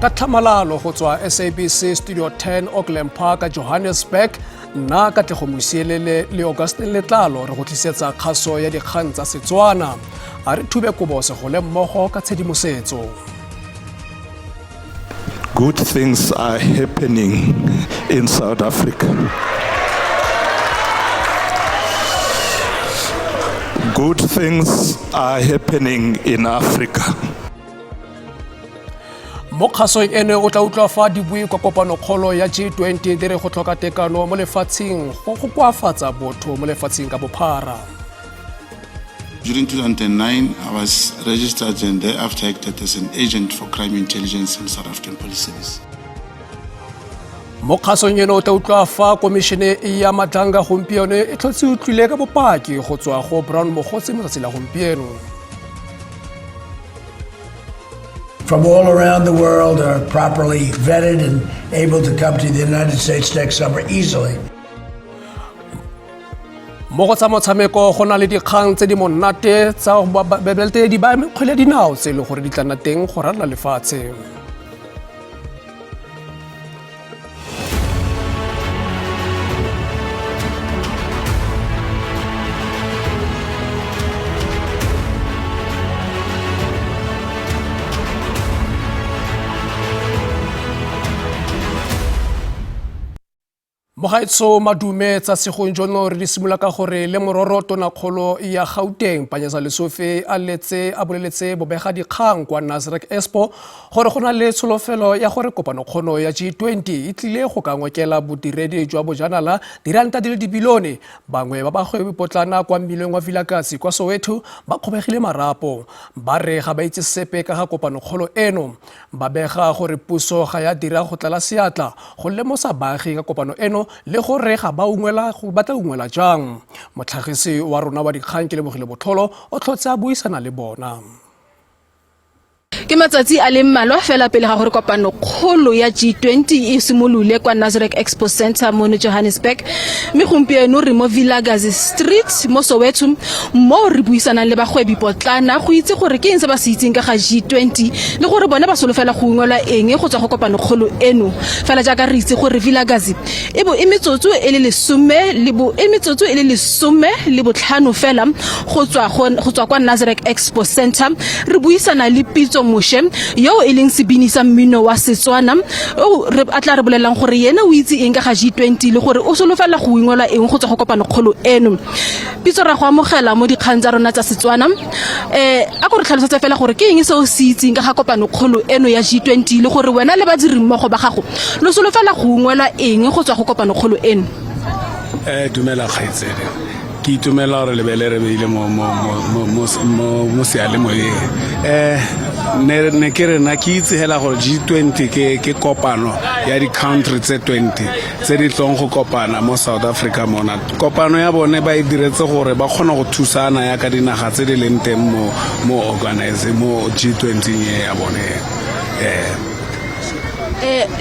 Ka tlhamalalo go tswa SABC Studio 10 Auckland Park, Johannesburg, nna Katlego Mosielele le Augustin Letlalo re go tlisetsa kgaso ya dikgang tsa Setswana. A re thube kobo segole mmogo ka tshedimosetso. Good things are happening in South Africa. Good things are happening in Africa. Mo kgasong eno o tla utlwa fa dibui kwa kopanokgolo ya G20 di re go tlhoka tekano mo lefatsheng go go koafatsa botho mo lefatsheng ka bophara. During 2009, I was registered and thereafter acted as an agent for crime intelligence in South African Police Service. Mo kgasong eno o tla utlwa fa komišene ya Madlanga gompieno e tlhotse utlwile ka bopaki go tswa go Brown Mogotsi mo tsatsi la gompieno. From all around the world are properly vetted and able to come to the United States next summer easily. Mo go tsa motshameko go na le dikgang tse di monate tsa babeletedi ba kgwele dinao tse e leng gore di tla nna teng go ralala lefatshe. Mogaetsho madume tsa segong jono re di simolola ka gore le mororo tonakgolo ya Gauteng Panyaza Lesufi a letse a boleletse bobega dikgang kwa Nasrec Expo gore go na le tsholofelo ya gore kopanokgono ya G20 e tlile go ka ngokela bodiredi jwa bojanala diranta di le dibilione. Bangwe ba bagwebi potlana kwa mmileng wa Vilakazi kwa Soweto ba kgobegile marapo. Ba re ga ba itse sepe ka ga kopanokgolo eno. Ba bega gore puso ga ya dira go tlala seatla go lemosa baagi ka kopano eno le gore ga ba ungwela ba tla ungwela jang. Motlhagisi wa rona wa dikgang ke Lebogile Botlholo o tlhotse a buisana le bona. Ke matsatsi a le mmalwa fela pele ga gore kopano kgolo ya G20 e simolole kwa Nasrec Expo Center mono Johannesburg. Mme gompieno re mo Vilakazi Street mo Soweto mo re buisanang le bagwebi potlana go itse gore ke eng se ba se itseng ka ga G20 le gore bone ba solofela go ungwelwa eng go tswa go kopano kgolo eno. Fela jaaka re itse gore Vilakazi e bo e metsotso e le lesome le bo e metsotso e le lesome le botlhano fela go tswa go tswa kwa Nasrec Expo Center. Re buisana le Pitso Moshe yo e leng sebini sa mmino wa Setswana o re a tla re bolelelang gore yena o itse eng ka ga G20 le gore o solofela go ungwelwa eng go tswa go kopano kgolo eno. Pitso, ra go amogela mo dikgang tsa rona tsa Setswana. A ko re tlhalosetse fela gore ke eng se o se itseng ka ga kopano kgolo eno ya G20 le gore wena le badirimmogo ba gago lo solofela go ungwelwa eng go tswa go kopano kgolo eno. Dumela kgaitsedi, ke itumela gore lebele re beile mo mo mo mo mo mo seyalemoyeng. Ne ne ke re na ke itse hela gore G20 ke kopano ya di-country tse 20 tse di tlong go kopana mo South Africa mona. Kopano ya bone ba e diretse gore ba kgone go thusana ya ka dinaga tse di leng teng mo mo organize mo G20 e ya bone.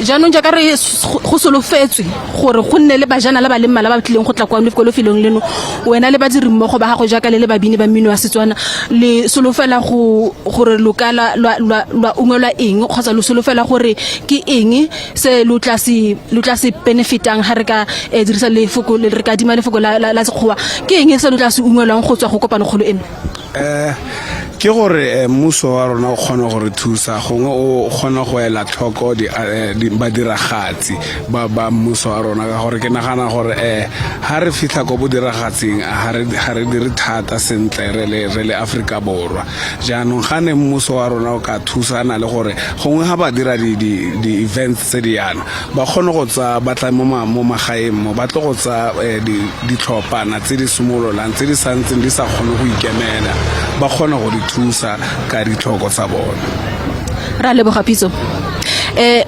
Jaanong jaaka re go solofetswe gore go nne le bajanala ba le mmalwa ba ba tlileng go tla kwa ko lefelong leno, wena le badirimmogo ba gago jaaka le le babini ba mmino wa Setswana le solofela go gore lo ka lwa ungwelwa eng kgotsa lo solofela gore ke eng se lo tla se lo tla se benefitang ga re ka dirisa lefoko re ka adima lefoko la Sekgowa, ke eng se lo tla se ungwelwang go tswa go kopano kgolo eno? Ke gore mmuso wa rona o kgone go re thusa, gongwe o kgone go ela tlhoko badiragatsi ba mmuso wa rona, ka gore ke nagana gore ha re fitlha ko bodiragatsing ha re dire thata sentle re le Aforika Borwa. Jaanong ga ne mmuso wa rona o ka thusana le gore gongwe ga ba dira di-events tse di yana, ba kgone go tsaya ba tla mo magaeng mo ba tlo go tsaya ditlhophana tse di simololang tse di santseng di sa kgone go ikemela, ba kgone go di thusa ka ditlhoko tsa bone. Ra leboga Pitso.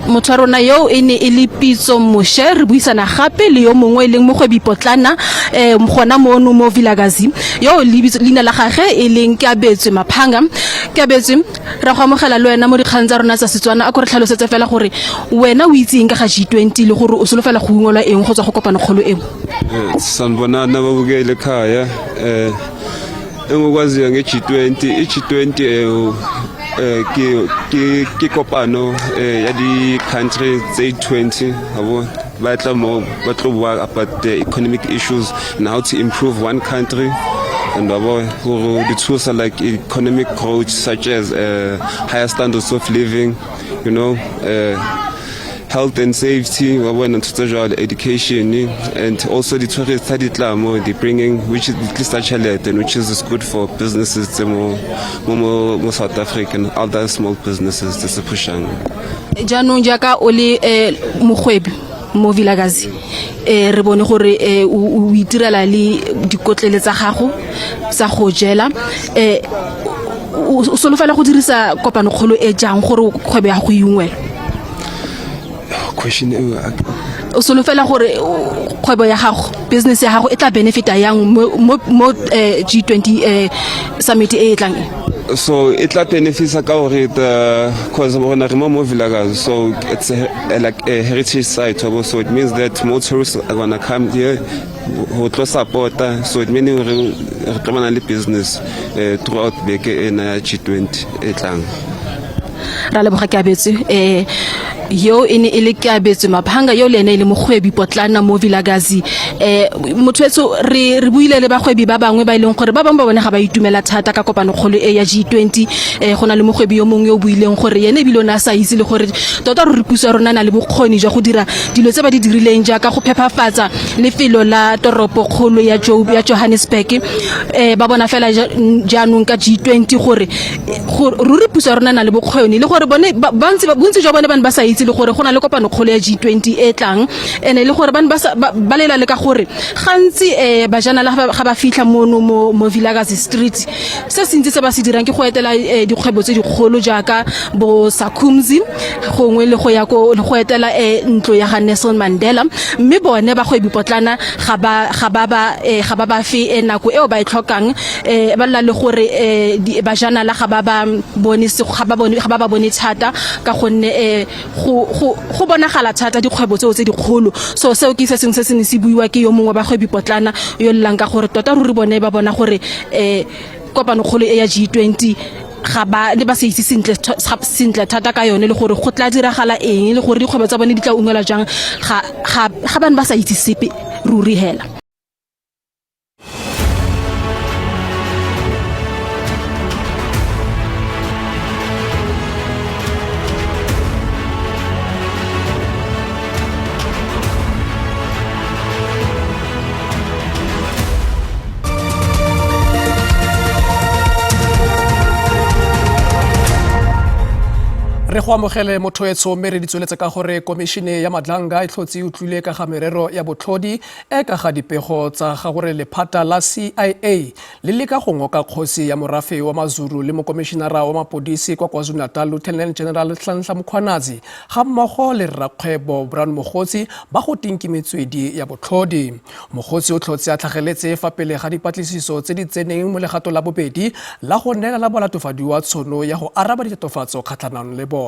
Motho wa rona yo e ne e le Pitso Moshe. Re buisana gape le yo mongwe e leng mogwebi potlana gona mono mo Vilakazi, yo leina la gage e leng Keabetswe Maphanga. Keabetswe, ra go amogela le wena mo dikgang tsa rona tsa Setswana. A ko re tlhalosetse fela gore wena o itse eng ka ga G20 le gore o solofela go ungwelwa eng go tswa go kopano kgolo eo. Sanibonani ababukeli ekhaya. Engikwaziyo nge-G20, i-G20 Ke ke ke kopano ya di-country tse 20 abo ba tla mo ba tlo bua about the economic issues and how to improve one country and abo gore di thusa like economic growth such as higher standards of living, health and safety, wa bona, ntho tse jwalo, education, and also di-tourists ha di tla mo, they bringing which is di tlisa tjhelete and which is good for businesses tse mo South Africa and other small businesses tse se pushang. Jaanong jaaka o le mogwebi mo Vilakazi, re bone gore o itirela le dikotlele tsa gago tsa go jela, o solofela go dirisa kopano kgolo e jang gore kgwebo ya go ingwela? Question eo? O solofela gore kgwebo ya gago, business ya gago e tla benefita yang mo G20 summit e e tlang e? So e tla benefita ka gore the cause rona re mo Vilakazi, so it's like a heritage site wabo. So it means that more tourists are gonna come here ho tlo supporta, so it meaning re tlo bana le business throughout beke ena ya G20 e tlang. Ra leboga Keabetswe. Yo e ne e le Keabetswe Maphanga, yo le ene e le mogwebi potlana mo Vilakazi. Motho etso re buile le bagwebi ba bangwe ba e leng gore ba bangwe ba bone ga ba itumela thata ka kopano kgolo e ya G20. Go na le mogwebi yo mongwe yo o buileng gore ene ebile o ne a sa itse le gore tota ruri puso ya rona na le bokgoni jwa go dira dilo tse ba di dirileng jaaka go phephafatsa lefelo la toropo kgolo ya Johannesburg. Ba bona fela jaanong ka G20 gore ruri puso ya rona na le bokgoni, le gore bone bontsi jwa bone ba ne ba sa itse le gore go na le kopano kgolo ya G20 e tlang, ene le gore ba ne ba lela le ka gore gantsi bajanala ga ba fitlha mono mo Vilakazi Street, se sentsi se ba se dirang ke go etela dikgwebo tse dikgolo jaaka bo Sakhumzi, gongwe le go ya ko le go etela ntlo ya ga Nelson Mandela, mme bone bagwebi potlana ga ba fe nako eo ba e tlhokang. Ba lla le gore bajanala ga ba ba bone thata ka gonne go bonagala thata dikgwebo tseo tse dikgolo. So seo ke se sengwe se se ne se buiwa ke yo mongwe wa bagwebi potlana yo llang ka gore tota ruri bone ba bona gore kopano kgolo e ya G20 ga ba le ba se itse sentle thata ka yone, le gore go tla diragala eng, le gore dikgwebo tsa bone di tla ungwelwa jang, ga bane ba sa itse sepe ruri hela. Re go amogele motho etsho, mme re di tsweletse ka gore komišene ya Madlanga e tlhotse e utlwile ka ga merero ya botlhodi e ka ga dipego tsa ga gore lephata la CIA le leka go ngoka kgosi ya morafe wa Mazulu le mokomišenara wa mapodisi kwa KwaZulu-Natal, Lieutenant General Nhlanhla Mkhwanazi, ga mmogo le rrakgwebo Brown Mogotsi ba go teng ke metswedi ya botlhodi. Mogotsi o tlhotse a tlhageletse fa pele ga dipatlisiso tse di tseneng mo legato la bobedi la go neela la bolatofadiwa tshono ya go araba ditatofatso kgatlhanong le bona.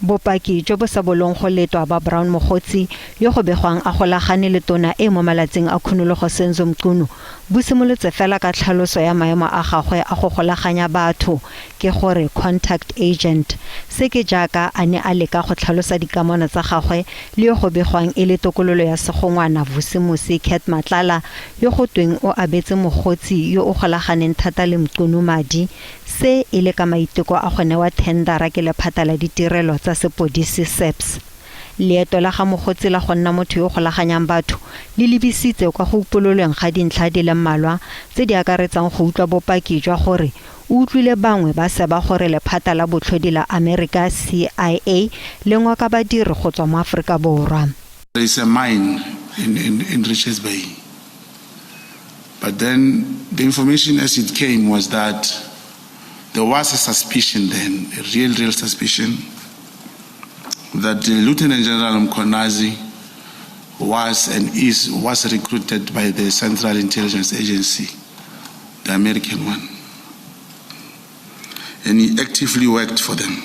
Bopaki jo bo sa bolong go letwa ba Brown Mogotsi, yo go begwang a golagane le tona e mo malatsing a khunologo Senzo Mchunu, bo simolotse fela ka tlhaloso ya maemo a gagwe a go golaganya batho, ke gore contact agent. Se ke jaaka a ne a leka go tlhalosa dikamano tsa gagwe le yo go begwang e le tokololo ya segongwana Vusimusi Cat Matlala, yo go tweng o abetse Mogotsi yo o golaganeng thata le Mchunu madi, se e le ka maiteko a go newa thendara ke lephata la ditirelo tsa sepodisi SAPS. Leeto la ga Mogotsi la go nna motho yo o golaganyang batho le lebisitse kwa go upololweng ga dintlha di le mmalwa tse di akaretsang go utlwa bopaki jwa gore o utlwile bangwe ba seba gore lephata la botlhodi la Amerika CIA le ngoka badiri go tswa mo Aforika Borwa. There is a mine in Richards Bay. But then the information as it came was that there was a suspicion then, a real, real suspicion, that the Lieutenant General Mkhwanazi was and is was recruited by the Central Intelligence Agency, the American one. And he actively worked for them.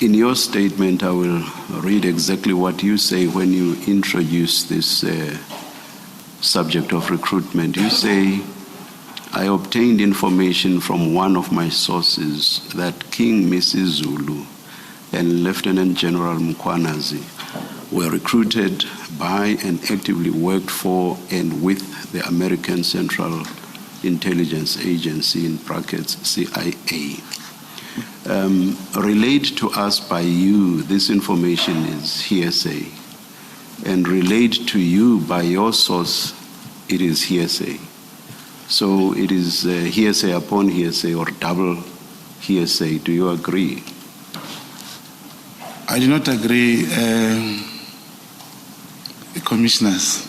In your statement, I will read exactly what you say when you introduce this subject of recruitment. You say I obtained information from one of my sources that King Misuzulu and Lieutenant General Mkhwanazi were recruited by and actively worked for and with the American Central Intelligence Agency, in brackets CIA. Relayed to us by you, this information is hearsay. And relayed to you by your source, it is hearsay. So it is hearsay upon hearsay or double hearsay. Do you agree? I do not agree, commissioners.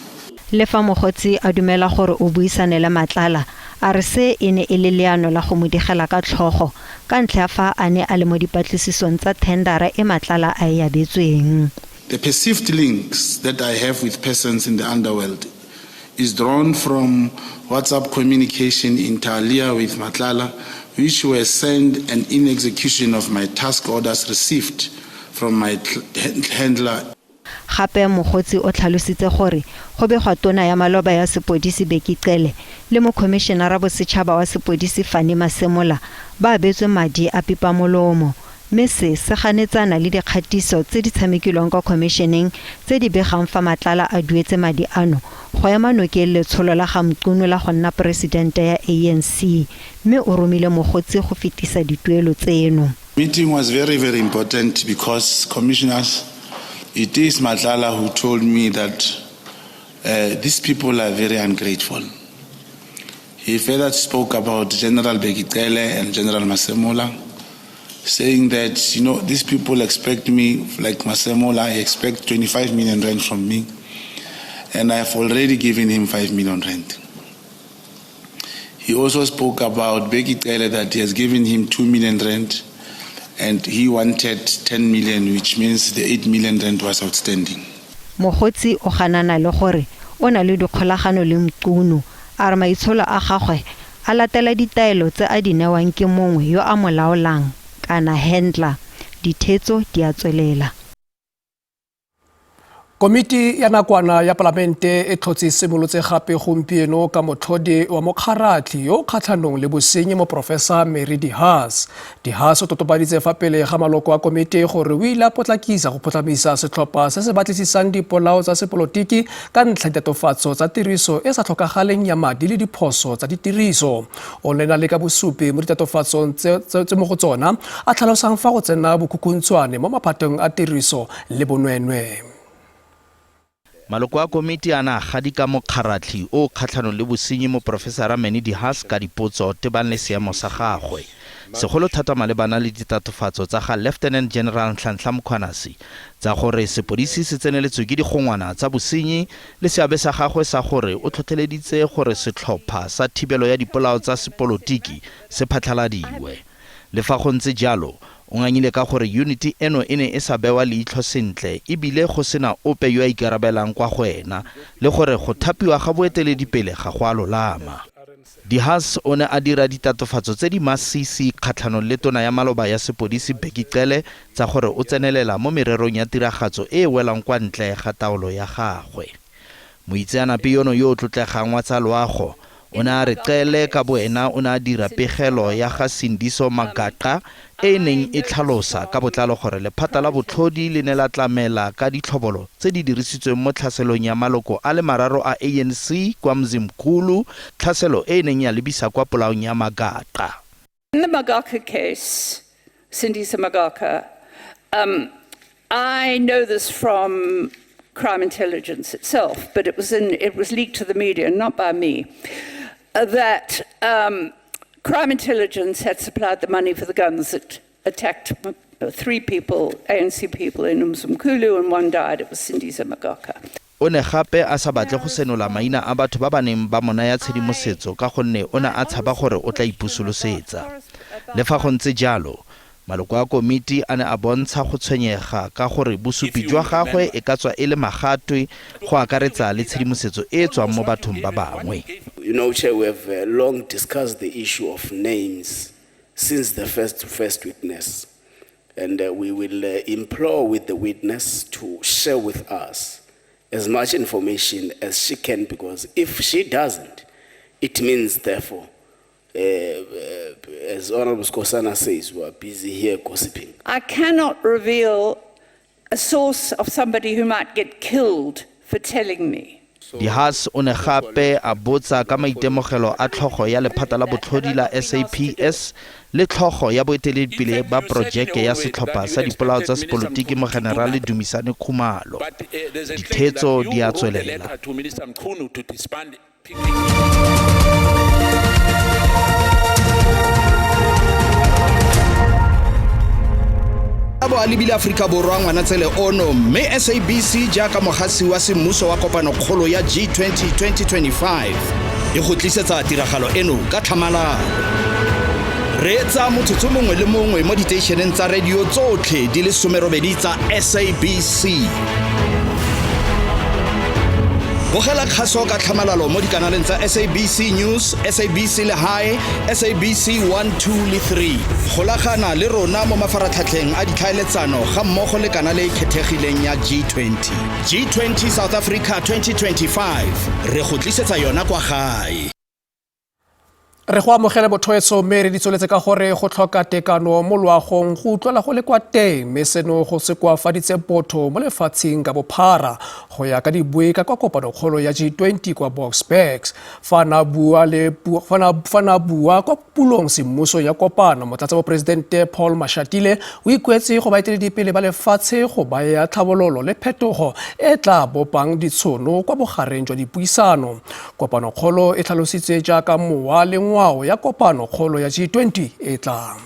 Le fa Mogotsi a dumela gore o buisane le Matlala, a re se e ne e le leano la go mo digela ka tlhogo ka ntlha ya fa a ne a le mo dipatlisisong tsa thendara e Matlala a e abetsweng. The perceived links that I have with persons in the underworld is drawn from WhatsApp communication inter alia with Matlala, which were sent and in execution of my task orders received from my handler. Gape Mogotsi o tlhalositse gore go begwa tona ya maloba ya sepodisi Bheki Cele le mokhomišenara bosetšhaba wa sepodisi Fannie Masemola ba abetswe madi a pipamolomo, mme se se ganetsana le dikgatiso tse di tshamekilweng kwa khomišeneng tse di begang fa Matlala a duetse madi ano go ema nokeng letsholo la ga Mchunu la go nna poresidente ya ANC, mme o romile Mogotsi go fetisa dituelo tseno. Meeting was very, very important because, commissioners, it is Matlala who told me that these people are very ungrateful. He further spoke about General Bheki Cele and General Masemola, saying that these people expect me, like Masemola, he expects 25 million rand from me, and I have already given him 5 million rand. He also spoke about Bheki Cele, that he has given him 2 million rand, and he wanted 10 million, which means the 8 million rand was outstanding. Mogotsi o ganana le gore o na le dikgolagano le Mchunu, a re maitsholo a gagwe a latela ditaelo tse a di newang ke mongwe yo a mo laolang kana handler. Dithetso di a tswelela. Komiti ya nakwana ya palamente e tlhotse simolotse gape gompieno ka motlhodi wa mokgaratlhi yo o kgatlhanong le bosenyi moprofesa Mary De Haas. De Haas o totobaditse fa pele ga maloko a komiti gore o ile a potlakisa go photlhamisa setlhopha se se batlisisang dipolao tsa sepolotiki ka ntlha ditatofatso tsa tiriso e sa tlhokagaleng ya madi le diphoso tsa ditiriso. O ne na le ka bosupi mo ditatofatsong tse mo go tsona a tlhalosang fa go tsena bokhukhuntshwane mo maphateng a tiriso le bonweenwee. Maloko a komiti a na gadika mokgaratlhi o kgatlhanong le bosenyi moprofesara Manny De Haas ka dipotso tebang le seemo sa gagwe, segolo thata malebana le ditatofatso tsa ga Lieutenant General Nhlanhla Mkhwanazi tsa gore sepodisi se tseneletswe ke digongwana tsa bosenyi le seabe sa gagwe sa gore o tlhotlheleditse gore setlhopha sa thibelo ya dipolao tsa sepolotiki se phatlhaladiwe. Le fa go ntse jalo, o ngangile ka gore uniti eno e ne e sa bewa leitlho sentle ebile go sena ope yo a ikarabelang kwa go ena, le gore go thapiwa ga boeteledipele ga go a lolama. De Haas o ne a dira ditatofatso tse di masisi kgatlhanong le tona ya maloba ya sepodisi Bheki Cele tsa gore o tsenelela mo mererong ya tiragatso e e welang kwa ntle ga taolo ya gagwe. Moitseanape yono yo o tlotlegang wa tsa loago o ne a re Cele ka boena o ne a dira pegelo ya ga Sindiso Magaqa e e neng e tlhalosa ka botlalo gore lephata la botlhodi le ne la tlamela ka ditlhobolo tse di dirisitsweng mo tlhaselong ya maloko a le mararo a ANC kwa Mzimkhulu, tlhaselo e e neng ya lebisa kwa polaong ya Magaqa. In the Magaqa case, Sindiso Magaqa, I know this from crime intelligence itself, but it was leaked to the media, not by me, that crime intelligence had supplied the money for the guns that attacked three people, ANC people in Umzimkhulu, and one died. It was Sindiso Magaqa. O ne gape a sa batle go senola maina a batho ba ba neng ba mo naya tshedimosetso ka gonne o ne a tshaba gore o tla ipusolosetsa. Le fa go ntse jalo, maloko a komiti a ne a bontsha go tshwenyega ka gore bosupi jwa gagwe e ka tswa e le magatwe, go akaretsa le tshedimosetso e e tswang mo bathong ba bangwe. Chair, we have long discussed the issue of names since the first witness. And we will implore with the witness to share with us as much information as she can, because if she doesn't, it means, therefore, As Honorable Skosana says, we are busy here gossiping. I cannot reveal a source of somebody who might get killed for telling me. De Haas o ne gape a botsa ka maitemogelo a tlhogo ya lephata la botlhodi la SAPS le tlhogo ya boeteledipele ba porojeke ya setlhopha sa dipolao tsa sepolotiki Mogenerale Dumisani Khumalo. Ditheetso di a tswelela. A bo a lebile Aforika Borwa Ngwanatsele ono, mme SABC jaaka mogasi wa semmuso wa kopanokgolo ya G20 2025 e go tlisetsa tiragalo eno ka tlhamalalo. Reetsa motsotso mongwe le mongwe mo diteišeneng tsa radio tsotlhe di le 18 tsa SABC. Bogela kgaso ka tlhamalalo mo dikanaleng tsa SABC News, SABC Lehae, SABC 1, 2 le 3. Golagana le rona mo mafaratlhatlheng a ditlhaeletsano ga mmogo le kanale e kgethegileng ya G20. G20 South Africa 2025, re go tlisetsa yona kwa gae. Re go amogele bothoetso, mme re di tsweletse ka gore go tlhoka tekano mo loagong go utlwala go le kwa teng, mme seno go se koafaditse botho mo lefatsheng ka bophara go ya ka dibui ka kwa kopanokgolo ya G20 kwa Boksburg. Fa na bua le fa na bua kwa pulong semmuso ya kopano, motlatsa moporesidente Paul Mashatile o ikuetse go baeteledipele ba lefatshe go baya tlhabololo le phetogo e tla bopang ditshono kwa bogareng jwa dipuisano. Kopanokgolo e tlhalositswe jaaka mowa le ngwao ya kopanokgolo ya G20 e tlang.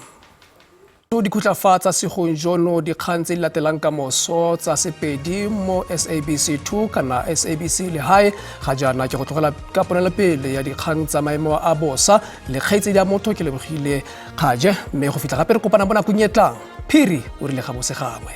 Dikhutlafa tsa segong jono, dikgang tse di latelang ka moso tsa Sepedi mo SABC 2 kana SABC Lehae. Ga jaana ke go tlogela ka ponelopele ya dikgang tsa maemo a bosa le kgaitsedi ya motho ke lebogile kgaje, mme go fitlha gape re kopana mo nakong e tlang. Phiri o rile ga bose gangwe.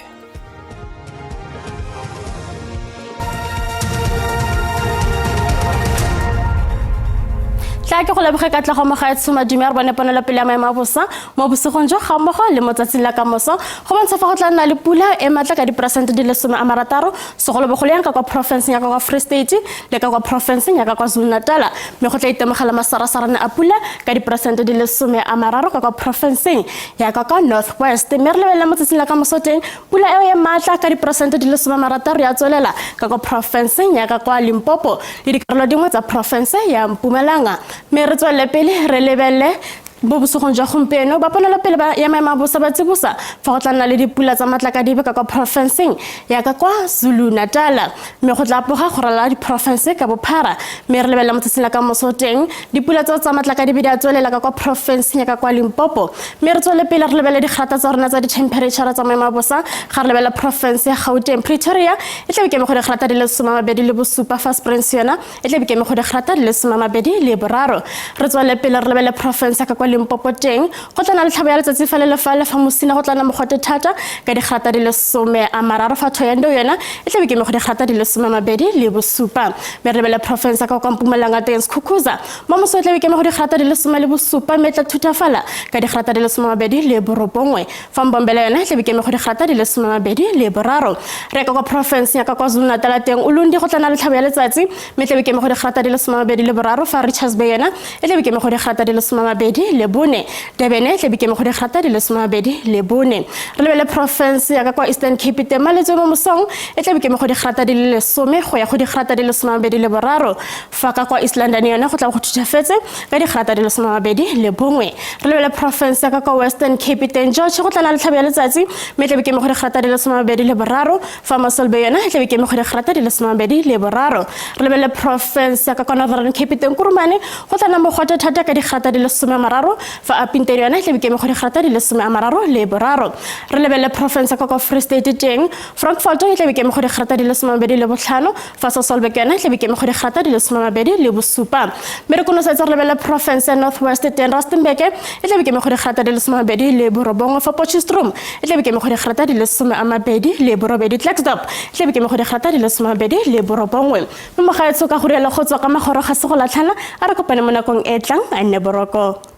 Tla ke go leboge Katlego Mogaetsho. Madume a re bone ponelopele ya maemo a bosa mo bosigong jo ga mmogo le mo tsatsing la kamoso go bontsha fa go tla nna le pula e maatla ka diperesente di le 60, segolobogolo yang ka kwa porofenseng ya ka kwa Free State le ka kwa porofenseng ya ka kwa Zulu Natal, mme go tla itemogela masarasarane a pula ka diperesente di le 30 ka kwa porofenseng ya ka kwa North West. Mme re lebelele mo tsatsing la kamoso teng, pula eo e maatla ka diperesente di le 60 ya tswelela ka kwa porofenseng ya ka kwa Limpopo le dikarolo dingwe tsa porofense ya Mpumalanga. Mme re tswelele pele re lebelele mo bosigong jwa gompieno, ba ponelopele ya maemo a bosa ba tsibosa fa go tla nna le dipula tsa matlakadibe ka kwa porofenseng ya ka kwa Zulu Natal, mme go tla apoga go ralala diporofense ka bophara. Mme re lebelela mo tsatsing la ka moso teng, dipula tseo tsa matlakadibe di a tswelela ka kwa porofenseng ya ka kwa Limpopo. Mme re tswele pele re lebelele digrata tsa rona tsa di-temperature tsa maemo a bosa. Ga re lebelela porofense ya Gauteng, Pretoria e tla be keme go digrata di le 27, fa Springs yona e tla be keme go digrata di le 23. Re tswele pele re lebelele porofense ya ka kwa Limpopo teng, go tla na le tlhabo ya letsatsi fa le le fa le, fa Mosina go tla na mogote thata ka digrata di le 30, fa Thohoyandou yona e tla be keme go digrata di le 27. Mme re lebelele porofense ya ka kwa Mpumalanga teng, Sekhukhuza mo moso e tla be keme go digrata di le 17, mme e tla thuthafala ka digrata di le 29, fa Mbombela yona e tla be keme go digrata di le 23. Re ka kwa porofenseng ya ka kwa Zulu Natal teng, Ulundi go tla na le tlhabo ya letsatsi, mme tla be keme go digrata di le 23, fa Richards Bay yona e tla be keme go digrata di le 24, Durban e tla be keme go digrata di le 24. Re lebele porofense ya ka kwa Eastern Cape teng, Maletswe mo mosong e tla be keme go digrata di le 10 go ya go digrata di le 23, fa ka kwa East London yone go tla go thuthafetse ka digrata di le 21. Re lebele porofense ya ka kwa Western Cape teng, George go tla na le tlhabo ya letsatsi, mme tla be keme go digrata di le 23, fa Mossel Bay yone e tla be keme go digrata di le 23. Re lebele porofense ya ka kwa Northern Cape teng, Kurumane go tla na mogote thata ka digrata di le 30, fa Upington yone e tla be keme go digrata di le 33. Re lebele porofense ya ka kwa Free State teng, Frankfurt e tla be keme go digrata di le 25, fa Sasolburg yone e tla be keme go digrata di le 27. Mme re konosetsa re lebelele porofense ya North West teng, Rustenburg e tla be keme go digrata di le 29, fa Potchefstroom e tla be keme go digrata di le 28, Klerksdorp e tla be keme go digrata di le 29. Mme mogaetsho, ka go rialo go tswa ka magoro ga se go latlhana, a re kopane mo nakong e tlang. A nne boroko.